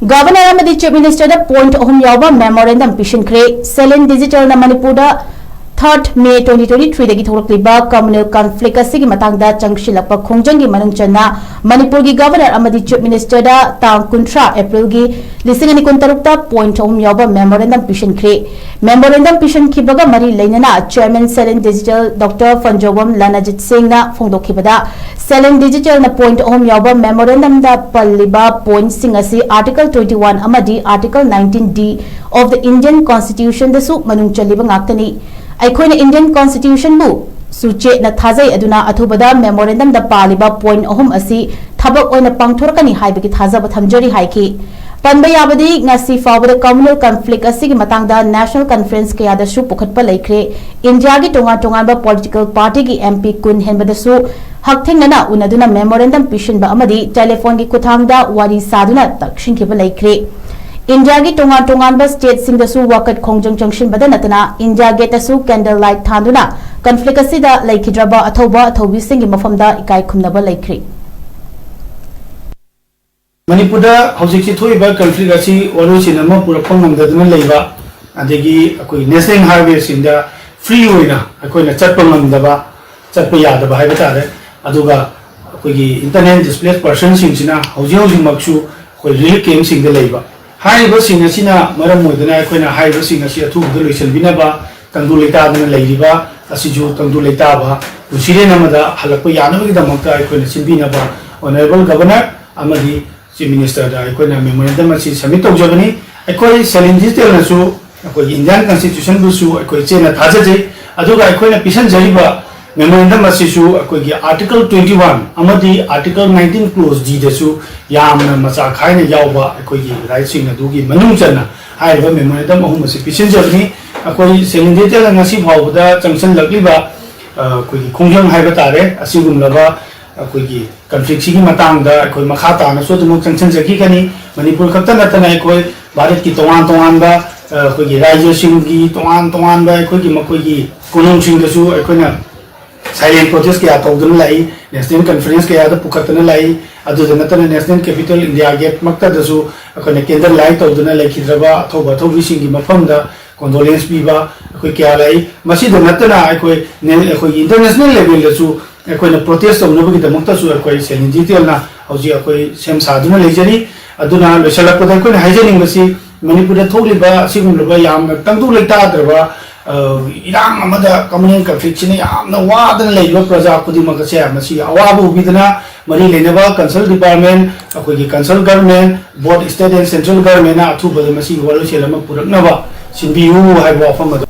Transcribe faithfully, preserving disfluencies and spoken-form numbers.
Governor ꯑꯃꯗꯤ chief ꯃꯤꯅꯤꯁꯇꯔꯗ point ꯑꯍꯨꯝ ꯌꯥꯎꯕ ꯃꯦꯃꯣꯔꯦꯟꯗꯝ ꯄꯤꯁꯤꯟꯈ꯭ꯔꯦ꯫ ꯁꯦꯂꯦꯟ ꯗꯤꯖꯤꯇꯦꯜꯅ ꯃꯅꯤꯄꯨꯔꯗ ꯊꯥꯔꯠ ꯃꯦ ꯇ꯭ꯋꯦꯟꯇꯤ ꯇ꯭ꯋꯦꯟꯇꯤ ꯊ꯭ꯔꯤꯗꯒꯤ ꯊꯣꯛꯂꯛꯂꯤꯕ ꯀꯝꯃꯨꯅꯦꯜ ꯀꯟꯐ꯭ꯂꯤꯛ ꯑꯁꯤꯒꯤ ꯃꯇꯥꯡꯗ ꯆꯪꯁꯤꯜꯂꯛꯄ ꯈꯣꯡꯖꯪꯒꯤ ꯃꯅꯨꯡ ꯆꯟꯅ ꯃꯅꯤꯄꯨꯔꯒꯤ ꯒꯚꯔꯅꯔ ꯑꯃꯗꯤ ꯆꯤꯐ ꯃꯤꯅꯤꯁꯇꯔꯗ ꯇꯥꯡ ꯀꯨꯟꯊ꯭ꯔꯥ ꯑꯦꯄ꯭ꯔꯤꯜꯒꯤ ꯂꯤꯁꯤꯡ ꯑꯅꯤ ꯀꯨꯟꯇꯔꯨꯛꯇ ꯄꯣꯏꯟꯠ ꯑꯍꯨꯝ ꯌꯥꯎꯕ ꯃꯦꯃꯣꯔꯦꯟꯗꯝ ꯄꯤꯁꯤꯟꯈ꯭ꯔꯦ꯫ ꯃꯦꯃꯣꯔꯦꯟꯗꯝ ꯄꯤꯁꯤꯟꯈꯤꯕꯒ ꯃꯔꯤ ꯂꯩꯅꯅ ꯆꯦꯌꯔꯃꯦꯟ ꯁꯦꯂꯦꯟ ꯗꯤꯖꯤꯇꯦꯜ ꯗꯣꯛꯇꯔ ꯐꯟꯖꯣꯕꯝ ꯂꯅꯖꯤꯠ ꯁꯤꯡꯅ ꯐꯣꯡꯗꯣꯛꯈꯤꯕꯗ, ꯁꯦꯂꯦꯟ ꯗꯤꯖꯤꯇꯦꯜꯅ ꯄꯣꯏꯟꯠ ꯑꯍꯨꯝ ꯌꯥꯎꯕ ꯃꯦꯃꯣꯔꯦꯟꯗꯝꯗ ꯄꯜꯂꯤꯕ ꯄꯣꯏꯟꯠꯁꯤꯡ ꯑꯁꯤ ꯑꯥꯔꯇꯤꯀꯜ ꯇ꯭ꯋꯦꯟꯇꯤ ꯋꯥꯟ ꯑꯃꯗꯤ article nineteen D of the Indian Constitutionꯗꯁꯨ ꯃꯅꯨꯡ ꯆꯜꯂꯤꯕ ꯉꯥꯛꯇꯅꯤ꯫ ꯑꯩꯈꯣꯏꯅ ꯏꯟꯗꯤꯌꯟ ꯀꯣꯟꯁꯇꯤꯇ꯭ꯌꯨꯁꯟꯕꯨ ꯁꯨ ꯆꯦꯠꯅ ꯊꯥꯖꯩ, ꯑꯗꯨꯅ ꯑꯊꯨꯕꯗ ꯃꯦꯃꯣꯔꯦꯟꯗꯝꯗ ꯄꯥꯜꯂꯤꯕ ꯄꯣꯏꯟꯠ ꯑꯍꯨꯝ ꯑꯁꯤ ꯊꯕꯛ ꯑꯣꯏꯅ ꯄꯥꯡꯊꯣꯔꯛꯀꯅꯤ ꯍꯥꯏꯕꯒꯤ ꯊꯥꯖꯕ ꯊꯝꯖꯔꯤ ꯍꯥꯏꯈꯤ꯫ ꯄꯟꯕ ꯌꯥꯕꯗꯤ, ꯉꯁꯤ ꯐꯥꯎꯕꯗ ꯀꯝꯃꯨꯅꯦꯜ ꯀꯟꯐ꯭ꯂꯤꯛ ꯑꯁꯤꯒꯤ ꯃꯇꯥꯡꯗ ꯅꯦꯁꯅꯦꯜ ꯀꯟꯐꯔꯦꯟꯁ ꯀꯌꯥꯗꯁꯨ ꯄꯨꯈꯠꯄ ꯂꯩꯈ꯭ꯔꯦ꯫ ꯏꯟꯗꯤꯌꯥꯒꯤ ꯇꯣꯉꯥꯟ ꯇꯣꯉꯥꯟꯕ ꯄꯣꯂꯤꯇꯤꯀꯦꯜ ꯄꯥꯔꯇꯤꯒꯤ ꯑꯦꯝ ꯄꯤ ꯀꯨꯟ ꯍꯦꯟꯕꯗꯁꯨ ꯍꯛꯊꯦꯡꯅꯅ ꯎꯅꯗꯨꯅ ꯃꯦꯃꯣꯔꯦꯟꯗꯝ ꯄꯤꯁꯤꯟꯕ ꯑꯃꯗꯤ ꯇꯦꯂꯤꯐꯣꯟꯒꯤ ꯈꯨꯠꯊꯥꯡꯗ ꯋꯥꯔꯤ ꯁꯥꯗꯨꯅ ꯇꯛꯁꯤꯟꯈꯤꯕ ꯂꯩꯈ꯭ꯔꯦ꯫ ꯏꯟꯗꯤꯌꯥꯒꯤ ꯇꯣꯉꯥꯟ ꯇꯣꯉꯥꯟꯕ ꯁ꯭ꯇꯦꯠꯁꯤꯡꯗꯁꯨ ꯋꯥꯀꯠ ꯈꯣꯡꯖꯪ ꯆꯪꯁꯤꯟꯕꯗ ꯅꯠꯇꯅ ꯏꯟꯗꯤꯌꯥ ꯒꯦꯠꯇꯁꯨ ꯀꯦꯟꯗꯜ ꯂꯥꯏꯠ ꯊꯥꯟꯗꯨꯅ ꯀꯟꯐ꯭ꯂꯤꯛ ꯑꯁꯤꯗ ꯂꯩꯈꯤꯗ꯭ꯔꯕ ꯑꯊꯧꯕ ꯑꯊꯧꯕꯤꯁꯤꯡꯒꯤ ꯃꯐꯝꯗ ꯏꯀꯥꯏ ꯈꯨꯝꯅꯕ ꯂꯩꯈ꯭ꯔꯦ꯫ ꯃꯅꯤꯄꯨꯔꯗ ꯍꯧꯖꯤꯛꯁꯤ ꯊꯣꯛꯏꯕ ꯀꯟꯐ꯭ꯂꯤꯛ ꯑꯁꯤ ꯋꯥꯔꯣꯏꯁꯤꯟ ꯑꯃ ꯄꯨꯔꯛꯄ ꯉꯝꯗꯗꯨꯅ ꯂꯩꯕ, ꯑꯗꯒꯤ ꯑꯩꯈꯣꯏ ꯅꯦꯁꯅꯦꯜ ꯍꯥꯏꯋꯦꯁꯤꯡꯗ ꯐ꯭ꯔꯤ ꯑꯣꯏꯅ ꯑꯩꯈꯣꯏꯅ ꯆꯠꯄ ꯉꯝꯗꯕ, ꯆꯠꯄ ꯌꯥꯗꯕ ꯍꯥꯏꯕ ꯇꯥꯔꯦ꯫ ꯑꯗꯨꯒ ꯑꯩꯈꯣꯏꯒꯤ ꯏꯟꯇꯔꯅꯦꯜ ꯗꯤꯁꯄ꯭ꯂꯦꯁ ꯄꯔꯁꯟꯁꯤꯡꯁꯤꯅ ꯍꯧꯖꯤꯛ ꯍꯧꯖꯤꯛꯃꯛꯁꯨ ꯑꯩꯈꯣꯏ ꯔꯤꯂꯤꯐ ꯀꯦꯝꯞꯁꯤꯡꯗ ꯂꯩꯕ꯫ ꯍꯥꯏꯔꯤꯕꯁꯤꯡ ꯑꯁꯤꯅ ꯃꯔꯝ ꯑꯣꯏꯗꯨꯅ ꯑꯩꯈꯣꯏꯅ ꯍꯥꯏꯔꯤꯕꯁꯤꯡ ꯑꯁꯤ ꯑꯊꯨꯕꯗ ꯂꯣꯏꯁꯤꯟꯕꯤꯅꯕ, ꯇꯪꯗꯨ ꯂꯩꯇꯥꯗꯅ ꯂꯩꯔꯤꯕ ꯑꯁꯤꯁꯨ ꯇꯪꯗꯨ ꯂꯩꯇꯥꯕ ꯄꯨꯟꯁꯤꯔꯦꯟ ꯑꯃꯗ ꯍꯜꯂꯛꯄ ꯌꯥꯅꯕꯒꯤꯗꯃꯛꯇ ꯑꯩꯈꯣꯏꯅ ꯁꯤꯟꯕꯤꯅꯕ ꯑꯣꯅꯔꯦꯕꯜ ꯒꯚꯔꯅꯔ ꯑꯃꯗꯤ ꯆꯤꯐ ꯃꯤꯅꯤꯁꯇꯔꯗ ꯑꯩꯈꯣꯏꯅ ꯃꯦꯃꯣꯔꯦꯟꯗꯝ ꯑꯁꯤ ꯁꯕꯃꯤꯠ ꯇꯧꯖꯕꯅꯤ꯫ ꯑꯩꯈꯣꯏ ꯁꯦꯂꯦꯟ ꯗꯤꯖꯤꯇꯦꯜꯅꯁꯨ ꯑꯩꯈꯣꯏꯒꯤ ꯏꯟꯗꯤꯌꯥꯟ ꯀꯟꯁꯇꯤꯇ꯭ꯌꯨꯁꯟꯕꯨꯁꯨ ꯑꯩꯈꯣꯏ ꯆꯦꯠꯅ ꯊꯥꯖꯖꯩ꯫ ꯑꯗꯨꯒ ꯑꯩꯈꯣꯏꯅ ꯄꯤꯁꯤꯟꯖꯔꯤꯕ ꯃꯦꯃꯣꯔꯦꯟꯗꯝ ꯑꯁꯤꯁꯨ ꯑꯩꯈꯣꯏꯒꯤ ꯑꯥꯔꯇꯤꯀꯜ ꯇ꯭ꯋꯦꯟꯇꯤ ꯋꯥꯟ ꯑꯃꯗꯤ ꯑꯥꯔꯇꯤꯀꯜ ꯅꯥꯏꯟꯇꯤꯟ ꯀ꯭ꯂꯣꯖ ꯗꯤꯗꯁꯨ ꯌꯥꯝꯅ ꯃꯆꯥ ꯈꯥꯏꯅ ꯌꯥꯎꯕ ꯑꯩꯈꯣꯏꯒꯤ ꯔꯥꯏꯠꯁꯤꯡ ꯑꯗꯨꯒꯤ ꯃꯅꯨꯡ ꯆꯟꯅ ꯍꯥꯏꯔꯤꯕ ꯃꯦꯃꯣꯔꯦꯟꯗꯝ ꯑꯍꯨꯝ ꯑꯁꯤ ꯄꯤꯁꯤꯟꯖꯕꯅꯤ꯫ ꯑꯩꯈꯣꯏ ꯁꯦꯂꯦꯟ ꯗꯤꯖꯤꯇꯦꯜꯅ ꯉꯁꯤ ꯐꯥꯎꯕꯗ ꯆꯪꯁꯤꯜꯂꯛꯂꯤꯕ, ꯑ, ꯑꯩꯈꯣꯏꯒꯤ ꯈꯣꯡꯖꯪ ꯍꯥꯏꯕ ꯇꯥꯔꯦ, ꯑꯁꯤꯒꯨꯝꯂꯕ ꯑꯩꯈꯣꯏꯒꯤ ꯀꯟꯐ꯭ꯂꯤꯛꯁꯤꯒꯤ ꯃꯇꯥꯡꯗ ꯑꯩꯈꯣꯏ ꯃꯈꯥ ꯇꯥꯅꯁꯨ ꯑꯗꯨꯃꯛ ꯆꯪꯁꯤꯟꯖꯈꯤꯒꯅꯤ꯫ ꯃꯅꯤꯄꯨꯔ ꯈꯛꯇ ꯅꯠꯇꯅ ꯑꯩꯈꯣꯏ ꯚꯥꯔꯠꯀꯤ ꯇꯣꯉꯥꯟ ꯇꯣꯉꯥꯟꯕ, ꯑ, ꯑꯩꯈꯣꯏꯒꯤ ꯔꯥꯖ꯭ꯌꯁꯤꯡꯒꯤ ꯇꯣꯉꯥꯟ ꯇꯣꯉꯥꯟꯕ ꯑꯩꯈꯣꯏꯒꯤ ꯃꯈꯣꯏꯒꯤ ꯀꯣꯅꯨꯡꯁꯤꯡꯗꯁꯨ ꯑꯩꯈꯣꯏꯅ ꯁꯥꯏꯂꯦꯟ ꯄ꯭ꯔꯣꯇꯦꯁ ꯀꯌꯥ ꯇꯧꯗꯨꯅ ꯂꯥꯛꯏ꯫ ꯅꯦꯁꯅꯦꯜ ꯀꯟꯐꯔꯦꯟꯁ ꯀꯌꯥꯗ ꯄꯨꯈꯠꯇꯅ ꯂꯥꯛꯏ꯫ ꯑꯗꯨꯗ ꯅꯠꯇꯅ ꯅꯦꯁꯅꯦꯜ ꯀꯦꯄꯤꯇꯦꯜ ꯏꯟꯗꯤꯌꯥ ꯒꯦꯠꯃꯛꯇꯗꯁꯨ ꯑꯩꯈꯣꯏꯅ ꯀꯦꯟꯗꯜ ꯂꯥꯏꯠ ꯇꯧꯗꯨꯅ ꯂꯩꯈꯤꯗ꯭ꯔꯕ ꯑꯊꯧꯕ ꯑꯊꯧꯕꯤꯁꯤꯡꯒꯤ ꯃꯐꯝꯗ ꯀꯣꯟꯗꯣꯂꯦꯟꯁ ꯄꯤꯕ, ꯑꯩꯈꯣꯏ ꯀꯌꯥ ꯂꯥꯛꯏ꯫ ꯃꯁꯤꯗ ꯅꯠꯇꯅ ꯑꯩꯈꯣꯏ ꯅꯦ-, ꯑꯩꯈꯣꯏꯒꯤ ꯏꯟꯇꯔꯅꯦꯁꯅꯦꯜ ꯂꯦꯚꯦꯜꯗꯁꯨ ꯑꯩꯈꯣꯏꯅ ꯄ꯭ꯔꯣꯇꯦꯁ ꯇꯧꯅꯕꯒꯤꯗꯃꯛꯇꯁꯨ ꯑꯩꯈꯣꯏ ꯁꯦꯂꯤꯟ ꯗꯤꯖꯤꯇꯦꯜꯅ ꯍꯧꯖꯤꯛ ꯑꯩꯈꯣꯏ ꯁꯦꯝ ꯁꯥꯗꯨꯅ ꯂꯩꯖꯔꯤ꯫ ꯑꯗꯨꯅ ꯂꯣꯏꯁꯤꯜꯂꯛꯄꯗ ꯑꯩꯈꯣꯏꯅ ꯍꯥꯏꯖꯅꯤꯡꯕꯁꯤ, ꯃꯅꯤꯄꯨꯔꯗ ꯊꯣꯛꯂꯤꯕ ꯑꯁꯤꯒꯨꯝꯂꯕ ꯌꯥꯝꯅ ꯇꯪꯗꯨ ꯂꯩꯇꯥꯗ꯭ꯔꯕ, ꯑ, ꯏꯔꯥꯡ ꯑꯃꯗ, ꯀꯃꯟ ꯀꯟꯐ꯭ꯂꯤꯛꯁꯤꯅ ꯌꯥꯝꯅ ꯋꯥꯗꯅ ꯂꯩꯔꯤꯕ ꯄ꯭ꯔꯖꯥ ꯈꯨꯗꯤꯡꯃꯛ ꯑꯁꯦ ꯃꯁꯤꯒꯤ ꯑꯋꯥꯕ ꯎꯕꯤꯗꯅ ꯃꯔꯤ ꯂꯩꯅꯕ ꯀꯟꯁꯔꯟ ꯗꯤꯄꯥꯔꯠꯃꯦꯟ, ꯑꯩꯈꯣꯏꯒꯤ concern government, both state and central ꯒꯔꯃꯦꯟꯅ ꯑꯊꯨꯕꯗ ꯃꯁꯤꯒꯤ ꯋꯥꯔꯣꯏꯁꯤꯟ ꯑꯃ ꯄꯨꯔꯛꯅꯕ ꯁꯤꯟꯕꯤꯌꯨ ꯍꯥꯏꯕ ꯋꯥꯐꯝ ꯑꯗꯨ